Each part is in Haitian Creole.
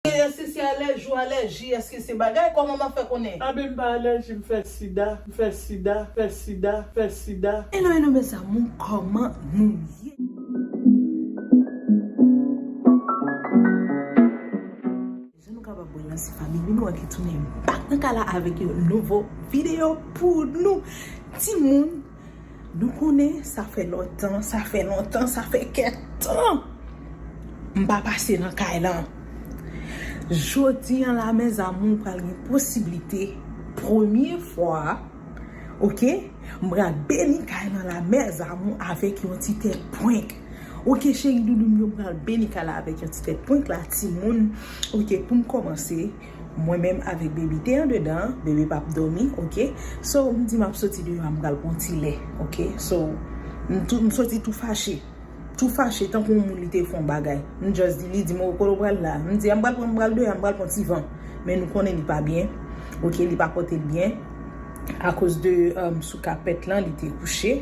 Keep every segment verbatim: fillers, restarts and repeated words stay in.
Èske se alèji ou alèji? Èske se bagay? Kòman m ap fè konnen? Anben m pa alèji, m fè sida, m fè sida, fè sida, fè sida. Hello, hello, mes amours, kòman nou ye? Jan nou kapab wè la, se fanmi Minowa ki tounen back nan kay la avèk yon nouvo videyo pou nou. Timoun, nou konnen sa fè lontan, sa fè lontan, sa fè kèk tan m pa pase nan kay lan. Jodi an la, mes amours, pral gen posiblite, premye fwa, oke, m pral beni kay lan la, mes amours, avèk yon ti tèt prank. Oke, cheri doudou m yo, m pral beni kay la avèk yon ti tèt prank la, timoun. Oke, pou m kòmanse, mwen menm avèk bebe te andedan, bebe p ap dòmi, oke. So, m di m ap soti deyò a, m pral pran ti lè, oke. So, m tou, m soti tou fache. Tou fache, tankou yon moun li te fè yon bagay. M just di, li di m, "O, kote w pral la?" M di, "A, m pral pran, m pral deyò a, m pral pran ti van." Men nou konnen li pa byen. Oke, li pa pote l byen. Akoz de, um, sou kapèt lan, li te kouche.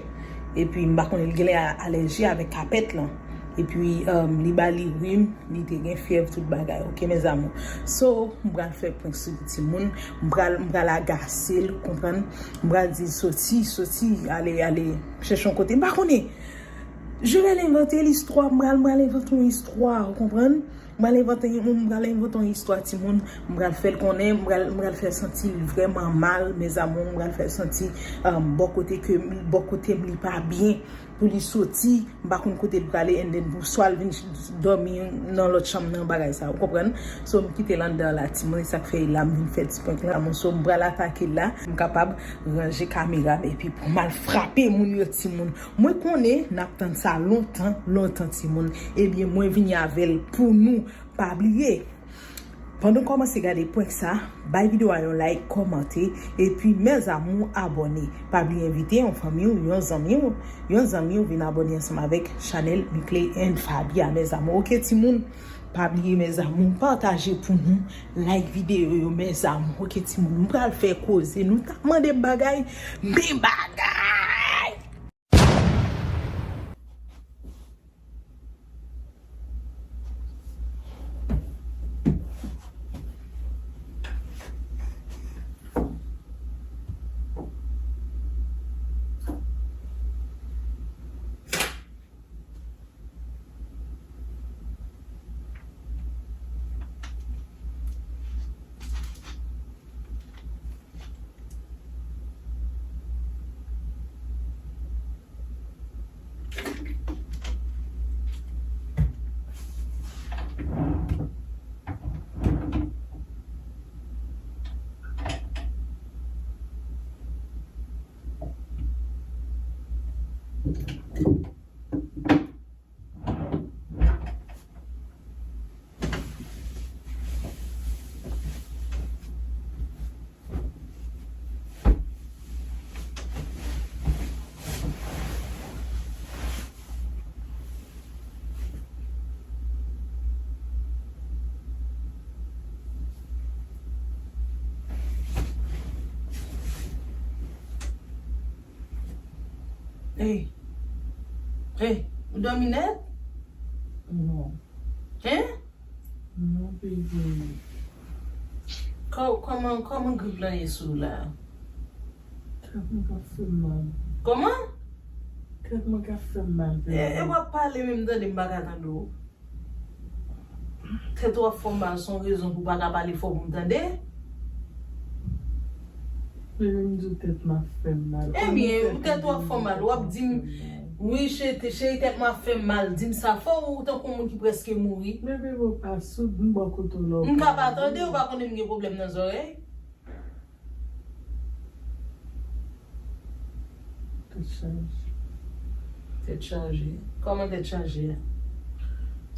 Epi, m pa konnen, li genlè a-, alèji avèk kapèt lan. Epi, um, li ba li rim, li te gen fyèv, tout bagay. Oke, mes amours. So, m pral fè prank sou li, timoun. M pral, m pral agase l, konprann? M pral di l, "Soti, soti, ale, ale, chèche yon kote." M pa konnen. Je vais l'inventer l'histoire, m pral, m pral envante yon istwa, ou konprann? M pral envante yon, m pral envante yon istwa, timoun. M pral fè l konnen, m pral, m pral fè l santi l vrèman mal, mes amours, m pral fè l santi, um, bò kote ke, bò kote m li pa byen, pou li soti, m pa konn kote l prale, and then pou swa l vin ch-, dòmi nan lòt chanm nan, bagay sa, ou konprann? So, m kite l anndan la, timoun, e sa k fè la, m vin fè ti prank la, mon so, m pral atake l la, m kapab ranje kamera m, epi pou m al frape moun yo, timoun. Mwen konnen n ap tann sa lontan, lontan, timoun. Ebyen, mwen vini avè l pou nou. Pa bliye, pandan w kòmanse gade prank sa, bay videyo a yon like, kòmante, epi, mes amours, abòne. Pa bliye envite yon fanmi w, yon zanmi w, yon zanmi w vin abòne ansanm avèk chanèl Mickley and Fabia, mes amours. Oke, timoun? Pa bliye, mes amours, pataje pou nou, like videyo yo, mes amours. Oke, timoun, m pral fè koze. Nou t ap mande m bagay, men bagay! Hey. Hey, ou dòmi nèt? Non. Hein? Non, baby. Kò-, kòman, kòman grip lan ye sou ou la? Tèt mwen k ap fè m mal. Kòman? Tèt mwen k ap fè m mal, baby. E, e w ap pale menm tande m pa ka tande w. Tèt ou ap fè w mal, se yon rezon pou w pa ka pale fò pou m tande? Baby, m di w tèt m ap fè m mal. Ebyen, tèt ou ap fè w mal, w ap di m, "Wi, cheri, cheri, tèt mwen ap fè m mal." Di m sa fò, ou tankou yon moun ki prèske mouri. Baby, ou pa soud, m bò kote w la. M ka pa tande, ou pa konnen m gen pwoblèm nan zòrèy? Tèt chaje. Tèt chaje. Kòman tèt chaje a?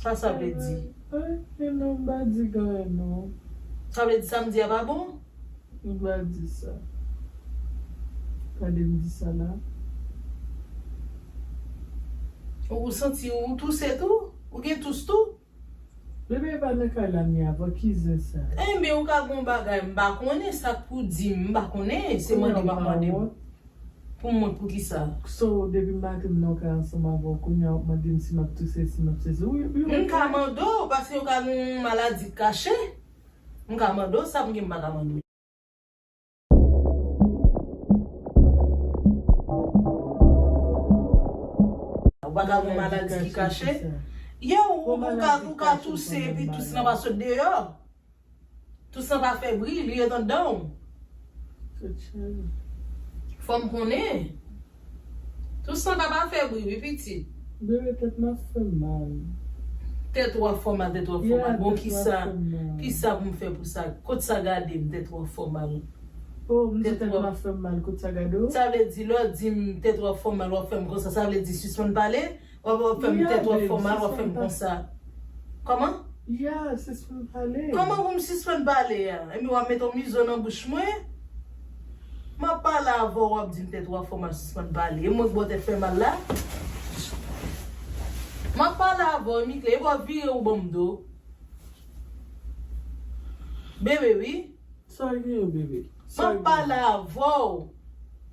Sa sa vle di? Ay, ay, non, m pa di gen anyen, non. Sa vle di sa m di a pa bon? M pa di sa. Gade m di sa la. Ou santi ou touse tou? Ou gen tous tou? Bebe pa nan kay la m ye avè ki zen sa. Enben, ou ka gon bagay, m pa konnen sa k pou di m, m pa konnen, se mande m ap mande m. Pou mwen, poukisa? So, depi maten m nan kay ansanm avè w, kounye a w ap mande m si m ap touse, si m ap sezi. Wi, wi, m ka mande w, paske w ka gen yon maladi kache. M ka mande w sa, m gen m pa ka mande w. Ou pa ka gen maladi ki kache. Yo, ou, ou ka, ou ka touse, epi tous lan pa sot deyò. Tous lan pa fè bri, li ret anndan w. Fò m konnen. Tous lan pa, pa fè bri, wi, pitit. Bebe, tèt m ap fè m mal. Tèt ou ap fè w mal, tèt ou ap fè w mal. Bon, kisa, kisa pou m fè pou sa? Kot sa gade m, tèt ou ap fè w mal? Oh, m di tèt m ap fè m mal, kot sa gade w? Sa vle di, lè w di m tèt ou ap fè w mal, w ap fè m konsa, sa vle di sispann pale? W ap, w ap fè m tèt w ap fè w mal, w ap fè m konsa. Kòman? Ya, sispann pale. Kòman pou m sispann pale a? Epi w ap mete yon mizo nan bouch mwen? M ap pale avè w, w ap di m tèt w ap fè w mal, sispann pale. E mwen k ba w tèt fè mal la? M ap pale avè w, Mickley, epi w ap vire ou ban m do. Bebe, wi. Sa w gen, bebe? M ap pale avè w.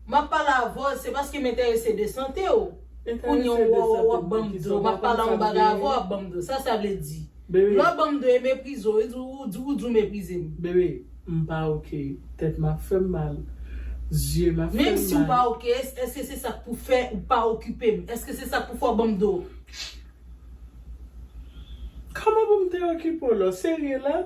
M ap pale avè w, se paske m enterese de sante w. Kounye a w ap ban m do, m ap pale yon bagay avè w, w ap ban m do. Sa sa vle di? Lè w ban m do, e meprize w, ou di, ou di, ou di w meprize m. Bebe, m pa oke. Tèt m ap fè m mal. Zye m ap fè m mal. Menm si w pa oke, èske se sa k pou fè ou pa okipe m? Èske se sa k pou fè w ban m do? Kòman pou m te okipe w la? Serye la?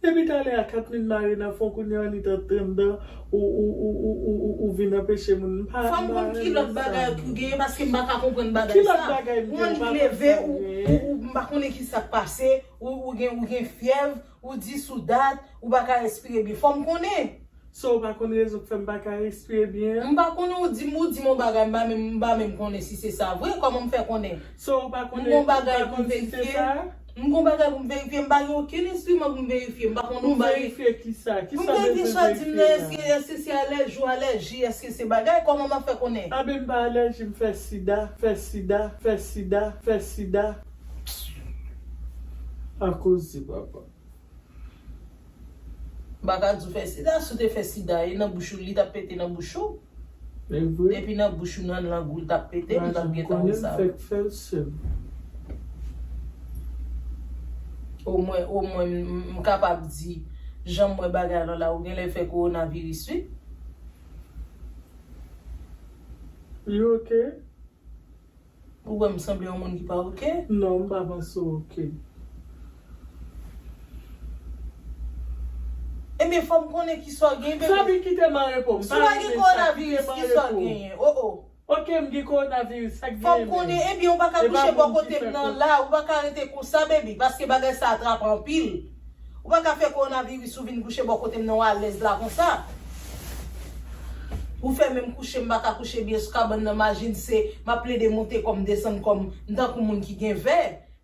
Depi talè a kat min mare nan fon, kounye a li t anndan, ou, ou, ou vin anpeche moun. M pa, m pa renmen sa. Fò m konn ki lòt bagay ki w genyen, paske m pa ka konprann bagay sa. Ki lòt bagay m genyen? Ou annik leve, ou, ou, ou, m pa konnen ki sa k pase, ou, ou gen, ou gen fyèv, ou dis ou dat, ou pa ka respire byen. Fò m konnen. So, ou pa konn rezon k fè m pa ka respire byen an? M pa konnen, ou di m, ou di m yon bagay, m pa menm, m pa menm konnen si se sa vre. Kòman m fè konnen? So, ou pa konnen, ou pa konn si se sa? M gon bagay pou m verifye, m pa gen okenn enstriman pou m verifye, m pa konn yon bagay. Pou verifye kisa? Kisa w bezwen verifye la? Pou m verifye sa w di m nan, èske, èske se alèji ou alèji, èske se bagay, kòman m ap fè konnen? Anben m pa alèji, m fè sida, fè sida, fè sida, fè sida. A koze, papa. M pa ka di w fè sida, si w te fè sida, e nan bouch ou, li t ap pete nan bouch ou. Depi nan bouch ou, nan lang ou, li t ap pete, m t ap gentan wè sa. Fèk fè l sèm. Omwen, omwen, m, m kapab di, jan m wè bagay lan la, ou genlè fè kowonaviris, wi. You okay? Ou wè m sanble yon moun ki pa oke? Non, m pa panse w oke. Ebyen, fò m konnen kisa w genyen, bebe. Faby, kite m an repo. M pa renmen sa. Kite m an repo. Si w pa gen kowonaviris, kisa w genyen? O, o. Oke, m gen kowonaviris, sa k genyen menm? Fò m konnen, ebyen, ou pa ka kouche bò kote m nan la, ou pa ka rete konsa, baby, paske bagay sa a trape anpil. Ou pa ka fè kowonaviris ou vin kouche bò kote m nan, w alèz la konsa. Ou fè menm kouche, m pa ka kouche byen sou kabann nan, majin se m ap plede monte kò m, desann kò m, m tankou moun ki gen vè.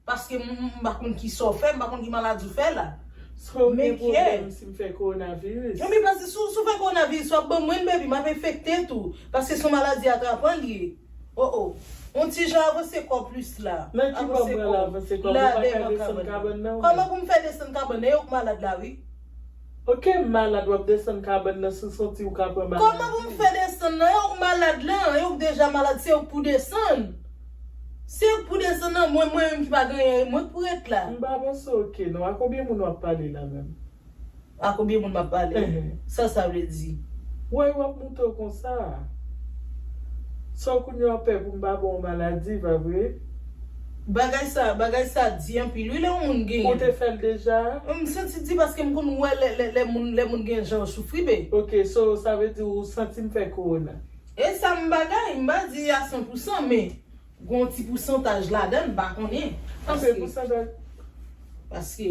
Paske m, m, m pa konn kisa w fè, m pa konn ki maladi w fè la. So, w gen pwoblèm si m fè kowonaviris? Ebyen, paske si w, si w fè kowonaviris, w ap ban mwen l, baby, m ap enfekte tou. Paske se yon maladi atrapan li ye. O, o. On ti jan avanse kò plis la. Nan ki bò m pral avanse kò m? Ou pa ka desann kabann nan, ou menm? Kòman pou m fè desann kabann nan? E ou k malad la, wi. Oke, m malad, w ap desann kabann nan, si w santi w ka pran maladi. Kòman pou m fè desann nan? E ou k malad lan, e ou k deja malad, se ou k pou desann. Se ou k pou desann nan, mwen, mwen menm ki pa gen anyen, mwen k pou ret la. M pa panse oke, non. A konbyen moun w ap pale la menm? A konbyen moun m ap pale? Sa sa vle di? Why w ap moute w konsa? So kounye a w pè pou m pa ba w maladi, pa vre? Bagay sa, bagay sa di anpil wi lè yon moun genyen. Ou te fè l deja? M santi di paske m konn wè lè, lè, lè moun, lè moun gen jan yo soufri be. Ok, so sa vle di ou santi m fè kowona? E sa m bagay, m pa di a san pou san, men gon ti pousantaj ladan l, m pa konnen. Konbyen pousantaj? Paske,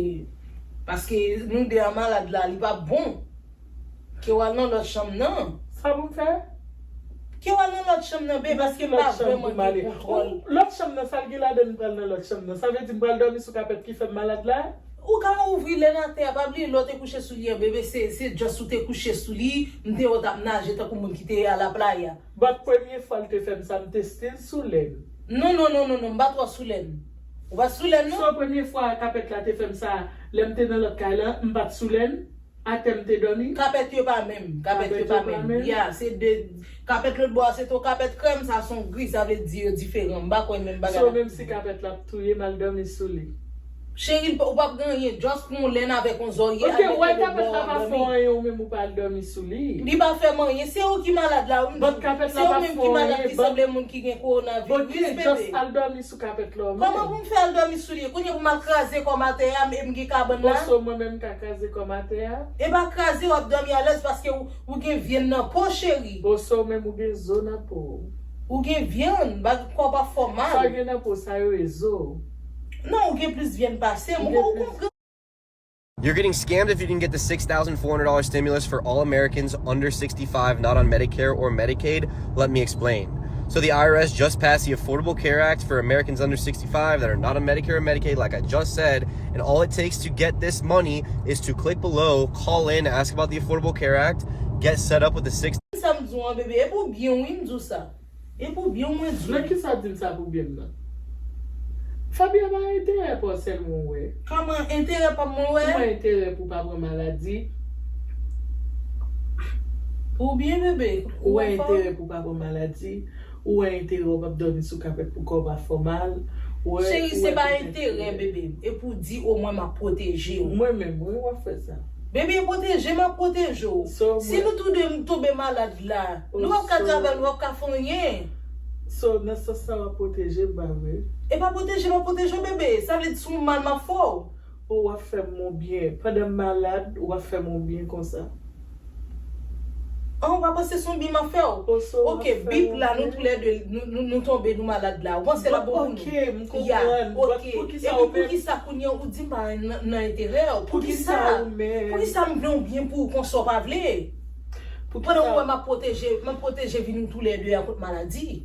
paske, paske nou de a malad la, li p ap bon. Ke w al nan lòt chanm nan. Sa pou m fè? Ke w al nan lòt chanm nan, be, paske m pa vrèman gen kontwòl. Lòt chanm nan, sa l gen ladan m pral nan lòt chanm nan? Sa vle di m pral dòmi sou kapèt ki fè m malad la? Ou ka ouvri lèn atè a, pa bliye lè w te kouche sou li an, bebe, se, se just ou te kouche sou li, m te wè w t ap naje tankou moun ki te ye a la playa. But premye fwa l te fè m sa, m te still sou lèn. Non, non, non, non, non, m pa twò sou lèn. Ou pa t sou lèn, non? So, premye fwa kapèt la te fè m sa, lè m te nan lòt kay la, m pa t sou lèn? Atè m te dòmi. Kapèt yo pa menm. Kapèt yo pa menm. Ya, se de kapèt lòt bò a, se to kapèt krèm, sa se yon gri, sa vle di yo diferan. M pa kwè menm bagay la. So, menm si kapèt la ap touye m, al dòmi sou li. Cheri, ou p ap gen anyen. Just pran yon lèn avèk yon zòrye, al mete l bò w ap dòmi. Ok, wè kapèt la pa fè w anyen, ou menm ou pa al dòmi sou li. Li pa fè m anyen. Se ou ki malad la, wi, m di w. But kapèt la pa fè w anyen, but. Se ou menm ki malad, ki sanble moun ki gen kowonaviris, bebe. Ok, just al dòmi sou kapèt la, ou menm. Kòman pou m fè al dòmi sou li? Kounye a pou m al kraze kò m atè a, e m gen kabann la? Oso mwen menm ka kraze kò m atè a? E pa kraze, w ap dòmi alèz paske ou, ou gen vyann nan po, cheri. Oso menm ou gen zo nan po w. Ou gen vyann, bag kò pa fè w mal. Sa w gen nan po, sa yo e zo. Non, ou gen plis vyann pase m. Ou, ou konprann? You're getting scammed if you didn't get the six thousand four hundred dollars stimulus for all Americans under sixty-five not on Medicare or Medicaid. Let me explain. So, the I R S just passed the Affordable Care Act for Americans under sixty-five that are not on Medicare or Medicaid, like I just said. And all it takes to get this money is to click below, call in, ask about the Affordable Care Act, get set up with the six. Sa m di w an, bebe, e pou byen w, wi, m di w sa. E pou byen w mwen di w. Nan kisa w di m sa pou byen m nan? Fabiola, enterè pa w sèlman w wè. Kòman enterè pa m mwen wè? Ou wè enterè pou w pa pran maladi? Pou byen, bebe. Ou wè enterè pou w pa pran maladi? Ou wè enterè w p ap dòmi sou kapèt pou kò w pa fè w mal? Cheri, se pa enterè, bebe. E pou di omwen m ap pwoteje w. Mwen menm, wi, w ap fè sa. Bebe, pwoteje m ap pwoteje w. Si nou toude tonbe malad la, nou p ap ka travay, nou p ap ka fè anyen. So, nan sans sa w ap pwoteje m, pa vre? E pa pwoteje m ap pwoteje w, bebe. Sa vle di se yon mal m ap fè w. Ou w ap fè m yon byen. Pandan m malad, ou w ap fè m yon byen konsa. An, ou pa panse se yon byen m ap fè w? Ok, bip la, nou toulède, nou, nou, nou tonbe, nou malad la. Ou panse l ap bon pou nou? Ok, m konprann. But poukisa ou menm? Epi poukisa kounye a ou di m pa nan, nan enterè w? Poukisa? Poukisa m vle yon byen pou ou konsa w pa vle? Pandan ou wè m ap pwoteje, m ap pwoteje vi nou toulède a kont maladi.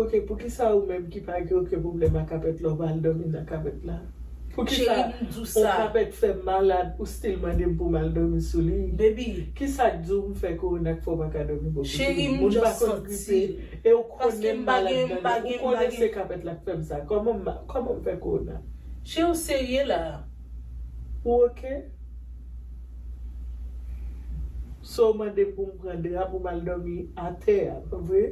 Ok, poukisa ou menm ki pa gen okenn pwoblèm ak kapèt la, ou pa al dòmi nan kapèt la? Poukisa yon kapèt fè m malad, ou still mande m pou m al dòmi sou li? Baby. Kisa k di w m fè kowona k fè w pa ka dòmi bò kote m? Cheri, m just santi. E ou konnen m malad nan li. Ou konnen se kapèt la k fè m sa. Kòman m, kòman m fè kowona? Cheri, ou serye la? Ou oke? So w mande m pou m pran dra pou m al dòmi atè a, pa vre?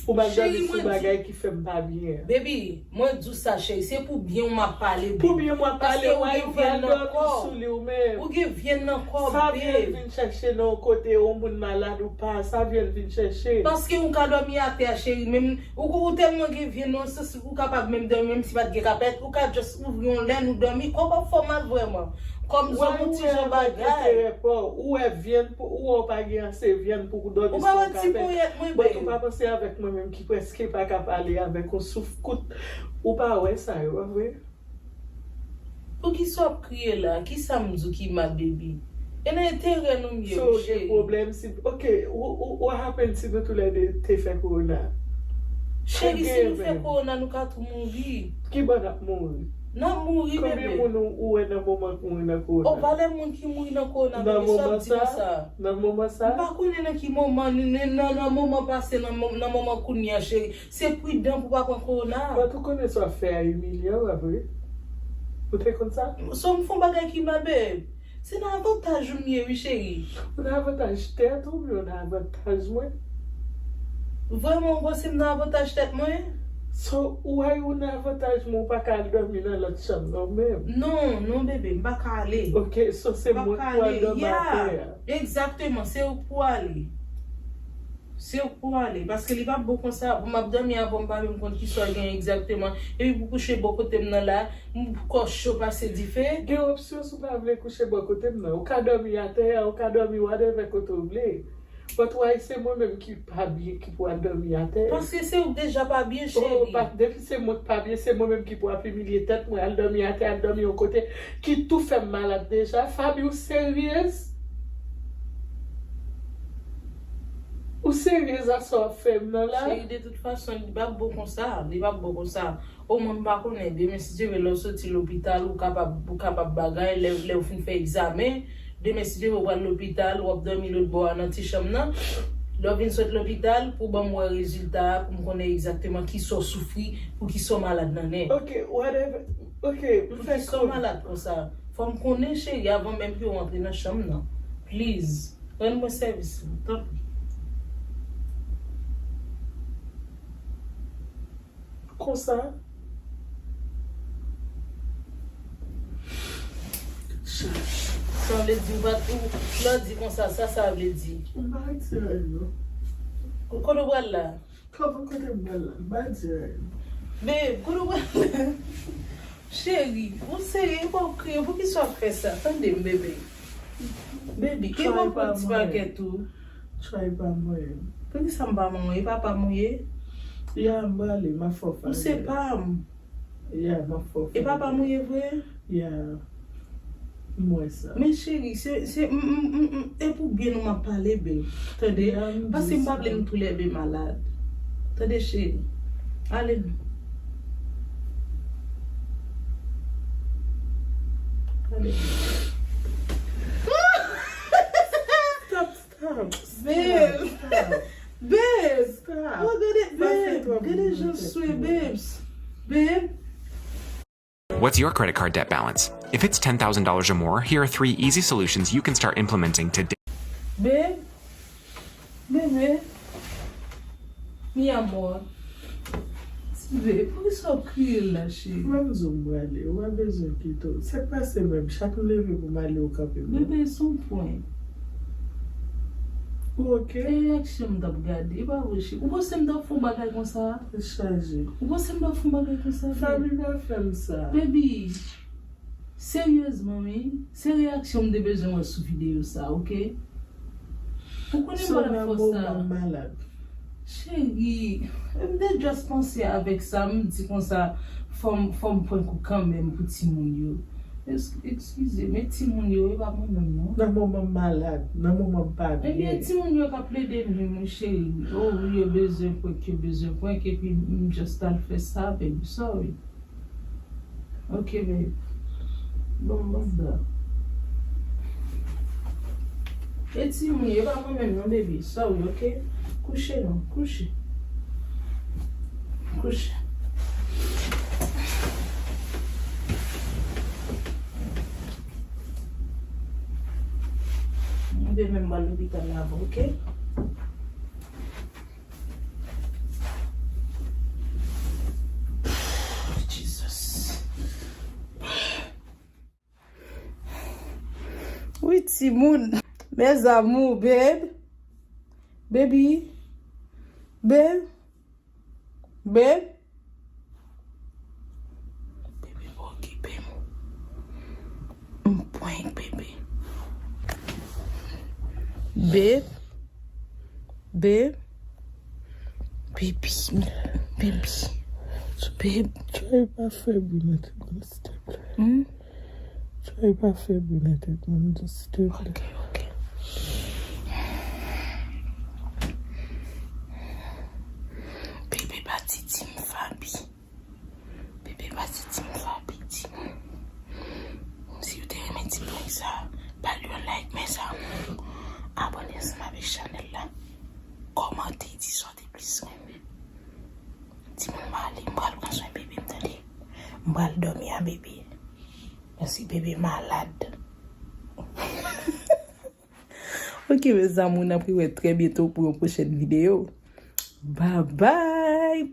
Pou m al dòmi sou bagay ki fè m pa byen an. Baby, mwen di w sa, cheri, se pou byen w m ap pale, baby. Pou byen w ap pale, why ou pa al dòmi sou li ou menm? Ou gen vyann nan kò w, babe. Sa vyann vin chèche nan yon kote, yon moun malad ou pa, sa vyann vin chèche. Paske ou ka dòmi atè a, cheri, menm Ou, ou tèlman gen vyann nan, se, ou kapab menm dòmi, menm si pa t gen kapèt, ou ka just ouvri yon lèn, ou dòmi, kò w p ap fè w mal vrèman. Kòm zòm yon ti jan bagay. Ou wè vyann, ou wè w pa gen ase vyann pou w dòmi sou yon kapèt. But ou pa panse avèk mwen menm ki prèske pa ka pale avèk yon souf kout, ou pa wè sa yo, pa vre? Poukisa w ap kriye la? Kisa m di w ki mal, baby? E nan enterè nou m ye wi, cheri. So, ou gen pwoblèm si, ok, ou, ou, what happened si nou toulède te fè kowona? Cheri, si nou fè kowona, nou ka tou mouri. Kibò n ap mouri? N ap mouri, bebe. Konbyen moun ou, ou wè nan moman k mouri nan kowona? O, valè moun ki mouri nan kowona, bebe, sa w ap di m sa? Nan moman sa? M pa konnen nan ki moman, nan, nan, nan moman pase, nan mo-, nan moman kounye a, cheri. Se pridan pou w pa pran kowona. But ou konnen sa w ap fè a imilyan w, pa vre? Ou te konn sa? So m fè yon bagay ki mal, babe. Se nan avantaj ou m ye, wi, cheri. Ou nan avantaj tèt ou, oubyen ou nan avantaj mwen? Vrèman, ou panse m nan avantaj tèt mwen? So, ou wè ou nan avantaj mwen, ou pa ka al dòmi nan lòt chanm nan menm? Non, non, bebe, m pa ka ale. Ok, so se mwen k pou al dòmi atè a? Egzakteman, se ou k pou ale. Se ou k pou ale, paske li p ap bon konsa. Bon, m ap dòmi avè w, m pa menm konn kisa w gen egzakteman. Epi pou kouche bò kote m nan la, m kò cho pase dife. Gen opsyon si w pa vle kouche bò kote m nan. Ou ka dòmi atè a, ou ka dòmi whatever kote w vle. But why se mwen menm ki pa byen ki pou al dòmi atè? Paske se ou k deja pa byen, cheri. Oh, pa, depi se mwen k pa byen, se mwen menm ki pou ap imilye tèt mwen, al dòmi atè, al dòmi yon kote ki tou fè m malad deja. Faby, ou seryez? Ou seryez a sa w ap fè m nan la? Cheri, de tout fason, li p ap bon konsa. Li p ap bon konsa. Omwen, m pa konnen. Demen, si Dye vle, lè w soti lopital, ou kapab, ou kapab bagay. Lè, lè w fin fè egzamen, demen, si Dye vle, w pral lopital, w ap dòmi lòt bò a nan ti chanm nan. Lè w vin sot lopital, pou ban m wè rezilta a, pou m konnen egzakteman kisa w soufri, pou kisa w malad nan nè. Ok, whatever. Ok, m fè kòb. Poukisa w malad konsa? Fò m konnen, cheri, avan menm ke w antre nan chanm nan. Please, rann mwen sèvis la, tanpri. Konsa? Sa vle di ou pa t, ou, lè w di konsa, sa sa vle di? M pa retire yo. Kote w pral la? Kòman kote m pral la? M pa di anyen. Babe, kote w pral la? Cheri, ou serye, ou pa kriye, poukisa w ap fè sa? Tande m, bebe. Baby, ki bon pou ti pakèt ou? Tray pa mwen. Poukisa m pa manman? E papa m ou ye? Ya, m prale, m ap fè w pale. Ou se pa m. Ya, m ap fè w pale. E papa m ou ye vre? Ya. M wè sa. Men cheri, se, se, m, m, m, m, e pou byen nou m ap pale, babe. Tande? Paske m pa vle nou toulède malad. Tande, cheri? Ale nou. Ale. Stop, stop, stop, stop. Babe. Babe. Stop. Oh, gade, babe. Gade jan swe, babes. Babe. What's your credit card debt balance? If it's ten thousand dollars or more, here are three easy solutions you can start implementing today. Babe, bebe, mi amor. Ti bebe, poukisa w ap kriye la, cheri? Mwen m di w m prale, ou pa bezwen kite w. Sa k pase menm? Chak m leve pou m ale, ou kanpe m. Bebe, se yon prank. Ou oke? Se reyaksyon m t ap gade, e pa vre, cheri. Ou panse m t ap fè yon bagay konsa? Tèt chaje. Ou panse m t ap fè yon bagay konsa? Fanmi pa fè m sa. Baby, seryezman, wi. Se reyaksyon m te bezwen wè sou videyo sa, oke? Ou konnen m pa t ap fè w sa. Cheri, m te just panse avèk sa, m di konsa, fò m, fò m prank ou kanmenm pou timoun yo. Eskize, men timoun yo, e pa mwen menm non. Nan moman m malad, nan moman m pa byen. Ebyen, timoun yo ka plede nwi m, wi, cheri. O wi, yo bezwen prank, yo bezwen prank, epi m just al fè sa, baby, sorry. Ok, babe. Bon, bon, bon. E timoun yo, e pa mwen menm non, baby. Sorry, ok? Kouche non, kouche. Kouche. Mwen demen m pral lopital la, ok? Jesus. Wi, timoun. Mes amours, babe. Baby. Babe. Babe. Bebe, pa okipe m. M prank bebe. Bebe. Bebe. Bebe. Bebe. Bebe. Try pa fè bri nan tèt mwen, silteplè. Hmm? Try pa fè bri nan tèt mwen, silteplè. Ok, ok. Bebe, pa di di m Faby. Bebe, pa di di m Faby, di m. Si w te renmen ti prank sa, ba l yon like, mes amours. Abòne ansanm avèk chanèl la. Kòmante, di sa w te plis renmen. Timoun, m ale, m pral pran swen bebe m, tande. M pral dòmi a bebe. Paske bebe malad. Ok, mes amours, n ap rewè trè byento pou yon pwochèn videyo. Babay!